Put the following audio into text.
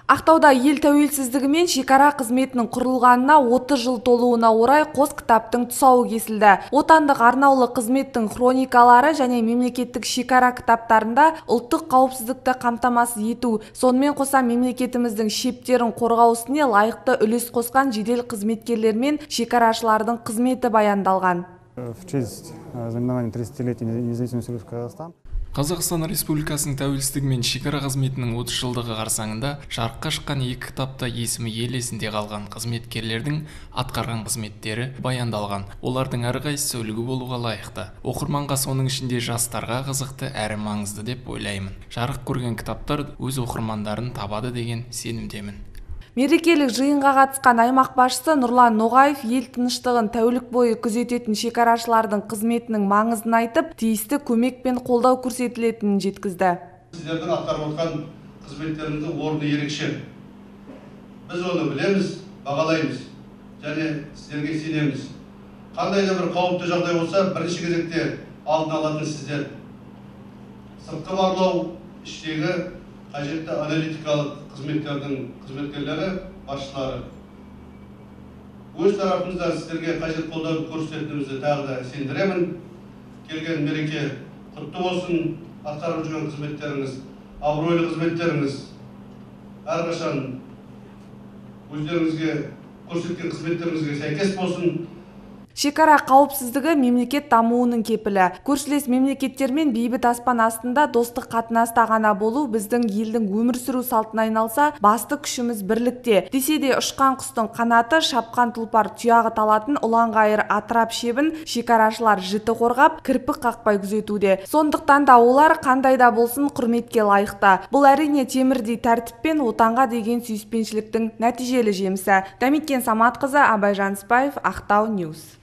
Ақтауда ел тәуелсіздігі мен шекара қызметінің құрылғанына 30 жыл толуына орай қос кітаптың тұсауы кесілді. Отандық арнаулы қызметтің хроникалары және мемлекеттік шекара кітаптарында ұлттық қауіпсіздікті қамтамасыз ету, сонымен қоса мемлекетіміздің шептерін қорғау ісіне лайықты үлес қосқан жедел қызметкерлер мен шекарашылардың қызметі баяндалған. В честь знаменования 30-летия независимости Казахстана. Қазақстан Республикасының тәуелсіздігі мен шекара қызметінің 30 жылдығы қарсаңында жарыққа шыққан екі кітапта есімі ел есінде қалған қызметкерлердің атқарған қызметтері баяндалған. Олардың әрқайсысы үлгі болуға лайықты. Оқырманға, соның ішінде жастарға қызықты әрі маңызды деп ойлаймын. Жарық көрген кітаптар өз оқырмандарын табады деген сенімдемін. Мерекелік жиынға қатысқан аймақ басшысы Нұрлан Ноғаев ел тыныштығын тәулік бойы күзететін шекарашылардың қызметінің маңызын айтып, тиісті көмек пен қолдау көрсетілетінін жеткізді. Сіздердің атқарып отқан қызметтеріңіздің орны ерекше. Біз оны білеміз, бағалаймыз және сіздерге сенеміз. Қандай да бір қауіпті жағдай болса, бірінші кезекте алдын алатын сіздер. Сыртқы барлау, іштегі қажетті аналитикалық қызметтердің қызметкерлері, басшылары. Өз тарапымыздан сіздерге қажет қолдауды көрсететінімізді тағы да сендіремін. Келген мереке құтты болсын, атқарып жүрген қызметтеріңіз, абыройлы қызметтеріңіз әрқашан өздеріңізге көрсеткен қызметтеріңізге сәйкес болсын. Шекара қауіпсіздігі мемлекет дамуының кепілі. Көршілес мемлекеттермен бейбіт аспан астында достық қатынаста ғана болу біздің елдің өмір сүру салтына айналса, басты күшіміз бірлікте. Десе де ұшқан құстың қанаты, шапқан тұлпар тұяғы талатын ұланғайыр атырап шебін шекарашылар жіті қорғап, кірпік қақпай күзетуде. Сондықтан да олар қандай да болсын құрметке лайықты. Бұл әрине темірдей тәртіп пен отанға деген сүйіспеншіліктің нәтижелі жемісі. Дәметкен Саматқызы, Абай Жаныспаев, Ақтау Ньюс.